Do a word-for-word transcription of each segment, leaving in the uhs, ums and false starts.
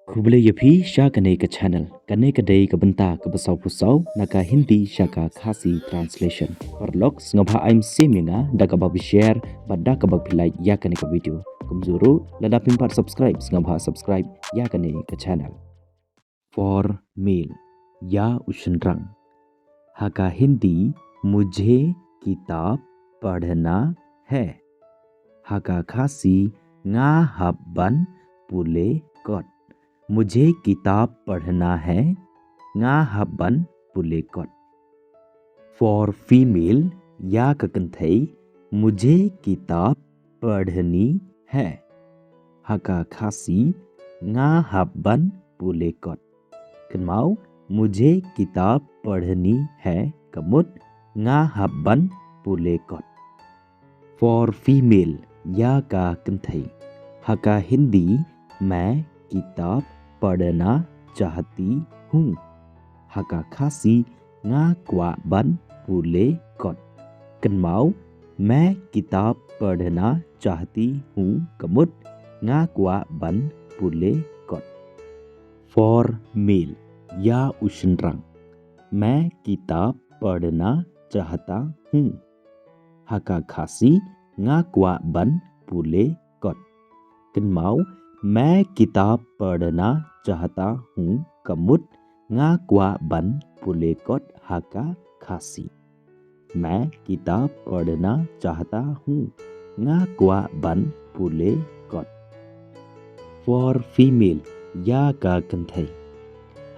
Khublei ïa phi sha kane ka channel. Kane ka dei ka bynta kaba sawphew saw na ka Hindi sha ka Khasi translation. Paralok, sngewbha ai mynsiem ïa nga da kaba phi share bad da kaba phi like ïa kane ka video. Kumjuh ruh, lada phim pat subscribe, sngewbha subscribe ïa kane ka channel. For male, ïa u shynrang. Ha ka Hindi, mujhe kitab padhna hai. Ha ka Khasi, nga hap ban pule kot. Mujhe kitab padhna hai, nga hap ban pule kot. For female, ïa ka kynthei, mujhe kitab padhni hai. Ha ka Khasi, nga hap ban pule kot. Kynmaw, mujhe kitab padhni hai, ka mut, nga hap ban pule kot. For female, ïa ka kynthei. Ha ka Hindi, main kitab padhna chahti hoon. Ha ka Khasi, nga kwah ban pule kot. Kynmaw, main kitab padhna chahti hoon, ka mut, nga kwah ban pule kot. For male, ïa u shynrang. Main kitab padhna chahta hoon. Ha ka Khasi, nga kwah ban pule kot. Kynmaw, main kitab padhna chahta hoon, ka mut, nga kwah ban pule kot ha ka Khasi. Main kitab padhna chahta hoon, nga kwah ban pule kot. For female, ïa ka kynthei.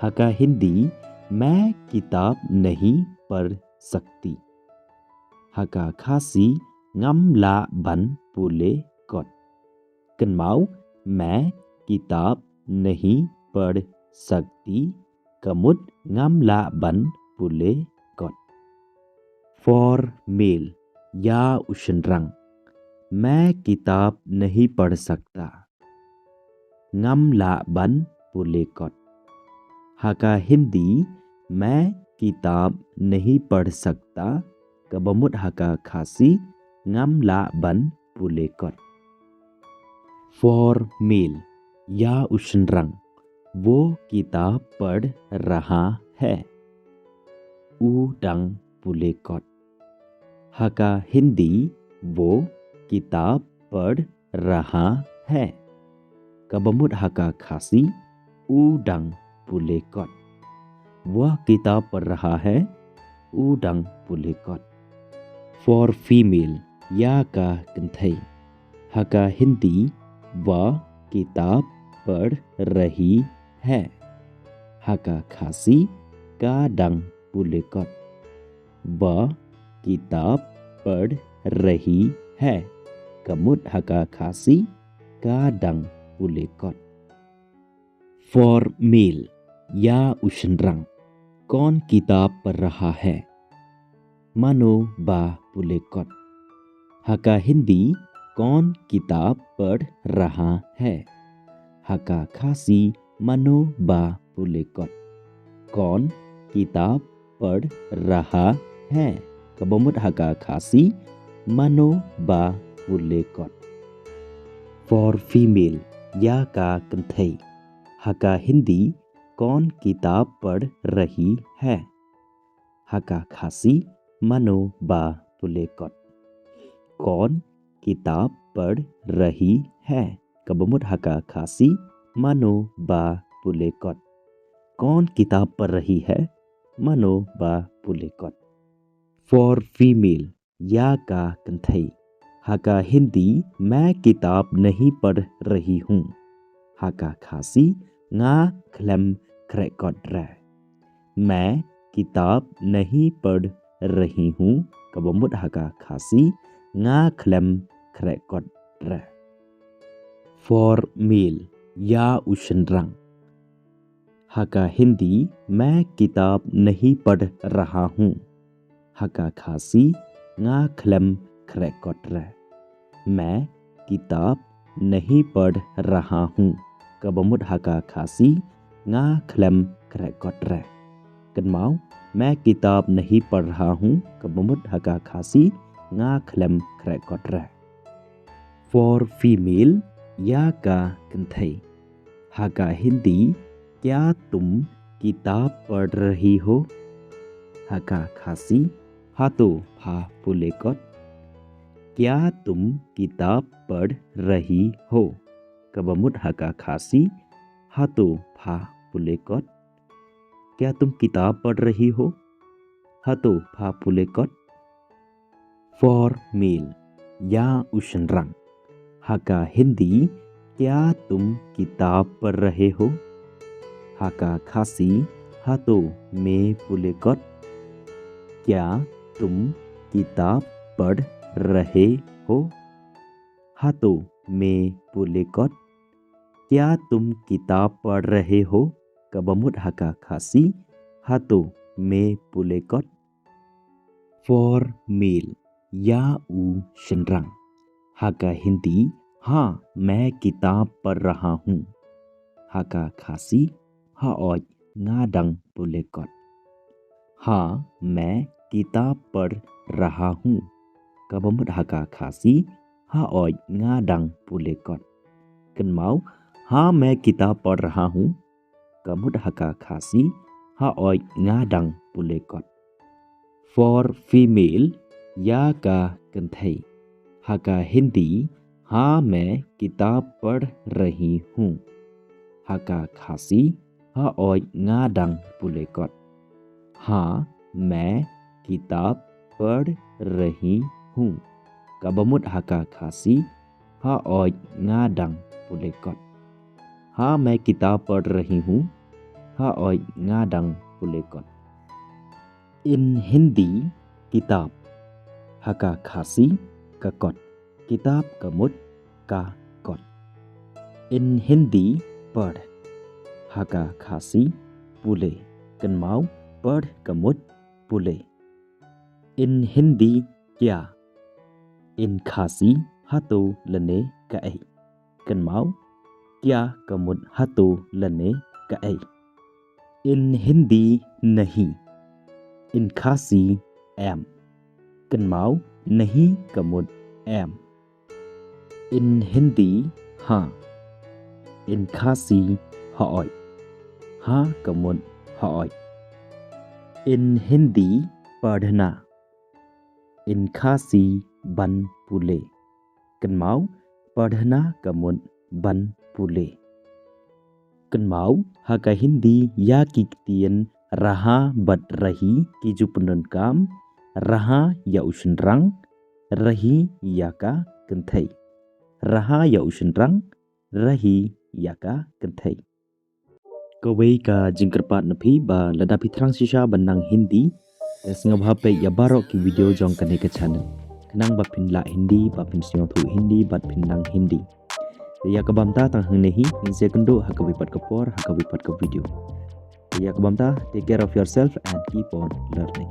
Ha ka Hindi, main kitab nahi padh sakti. Ha ka Khasi, ngam lah ban pule kot. Kynmaw, main kitab nahi padh sakti, ka mut, ngam lah ban pule kot. For male, ïa u shynrang. Main kitab nahi padh sakta. Ngam lah ban pule kot. Ha ka Hindi, main kitab nahi padh sakta, kaba mut ha ka Khasi, ngam lah ban pule kot. For male, ïa u shynrang. Wo kitab padh raha hai. U dang pule kot. Ha ka Hindi, wo kitab padh raha hai. Kaba mut ha ka Khasi, u dang pule kot. Wah kitab padh raha hai, u dang pule kot. For female, ïa ka kynthei. Ha ka Hindi, wah kitab padh rahi hai. Ha ka Khasi, ka dang pule kot. Wah kitab padh rahi hai. Ka mut ha ka Khasi, ka dang pule kot. For male, ïa u shynrang. Kaun kitab padh raha hai. Mano ba pule kot. Ha ka Hindi, kaun kitab padh raha hai. Ha ka Khasi, mano ba pule kot. Kaun kitab padh raha hai. Kaba mut ha ka Khasi, mano ba pule kot. For female, ïa ka kynthei. Ha ka Hindi, kaun kitab padh rahi hai. Ha ka Khasi, mano ba pule kot. Kaun kitab padh rahi hai. Kaba mut ha ka Khasi, mano ba pule kot. Kaun kitab padh rahi hai, mano ba pule kot. For female, ïa ka kynthei. Ha ka Hindi, main kitab nahi padh rahi hoon. Ha ka Khasi, nga khlem khreh kot re. Main kitab nahi padh rahi hoon, kaba mut ha ka Khasi, nga khlem khreh kot re. For male, ïa u shynrang. Ha ka Hindi, main kitab nahi padh raha hoon. Ha ka Khasi, nga khlem khreh kot re. Main kitab nahi padh raha hoon. Kaba mut ha ka Khasi, nga khlem khreh kot re. Kynmaw, main kitab nahi padh raha hoon. Kaba mut ha ka Khasi, nga khlem khreh kot re. For female, ïa ka kynthei. Ha ka Hindi, क्या तुम किताब पढ़ रही हो? Ha ka Khasi, हाँ तो, pha pule kot. क्या तुम किताब पढ़ रही हो? Kaba mut ha ka Khasi, हाँ तो, pha pule kot. क्या तुम किताब पढ़ रही हो? हाँ तो, pha pule kot. For male, ïa u shynrang. Ha ka Hindi, क्या तुम किताब पढ़ रहे हो? Ha ka Khasi, हाँ तो, me pule kot. क्या तुम किताब पढ़ रहे हो? हाँ तो, me pule kot. क्या तुम किताब पढ़ रहे हो? Kaba mut ha ka Khasi, हाँ तो, me pule kot. For male, ïa u shynrang. Ha ka Hindi, हाँ, मैं किताब पढ़ रहा हूँ. Ha ka Khasi, hooid, nga dang pule kot. हाँ, मैं किताब पढ़ रहा हूँ. Kaba mut ha ka Khasi, hooid, nga dang pule kot. Kynmaw, हाँ, मैं किताब पढ़ रहा हूँ. Ka mut ha ka Khasi, hooid, nga dang pule kot. For female, ïa ka kynthei. Ha ka Hindi, हाँ, मैं किताब पढ़ रही हूँ. Ha ka Khasi, hooid, nga dang pule kot. हाँ, मैं किताब पढ़ रही हूँ. Kaba mut ha ka Khasi, hooid, nga dang pule kot. हाँ, मैं किताब पढ़ रही हूँ. Hooid, nga dang pule kot. In Hindi, किताब. Ha ka Khasi, ka kot. किताब ka mut, ka kot. In Hindi, पढ़. Ha ka Khasi, pule. Kynmaw, पढ़ ka mut, pule. In Hindi, क्या. In Khasi, hato lane kaei. Kynmaw, क्या ka mut hato lane kaei. In Hindi, नहीं. In Khasi, em. Kynmaw, नहीं ka mut em. In Hindi, हाँ. In Khasi, hooid. हाँ ka mut hooid. In Hindi, पढ़ना. In Khasi, ban pule. Kynmaw, पढ़ना ka mut ban pule. Kynmaw, ha ka Hindi, ïa ki ktien रहा bad रही ki ju pyndonkam. रहा ïa u shynrang, रही ïa ka kynthei. रहा ïa u shynrang, रही ïa ka kynthei. Kawei ka jingkyrpad na phi ba lada phi thrang shisha ban nang Hindi, te sngewbha peit ïa baroh ki video jong kane ka channel. Khnang ba phin lah Hindi, ba phin sngewthuh Hindi, bad phin nang Hindi. Te ïa kaba mynta tang hangne hi, ngin sa ïakynduh ha kawei pat ka por, ha kawei pat ka video. Te ïa kaba mynta, take care of yourself and keep on learning.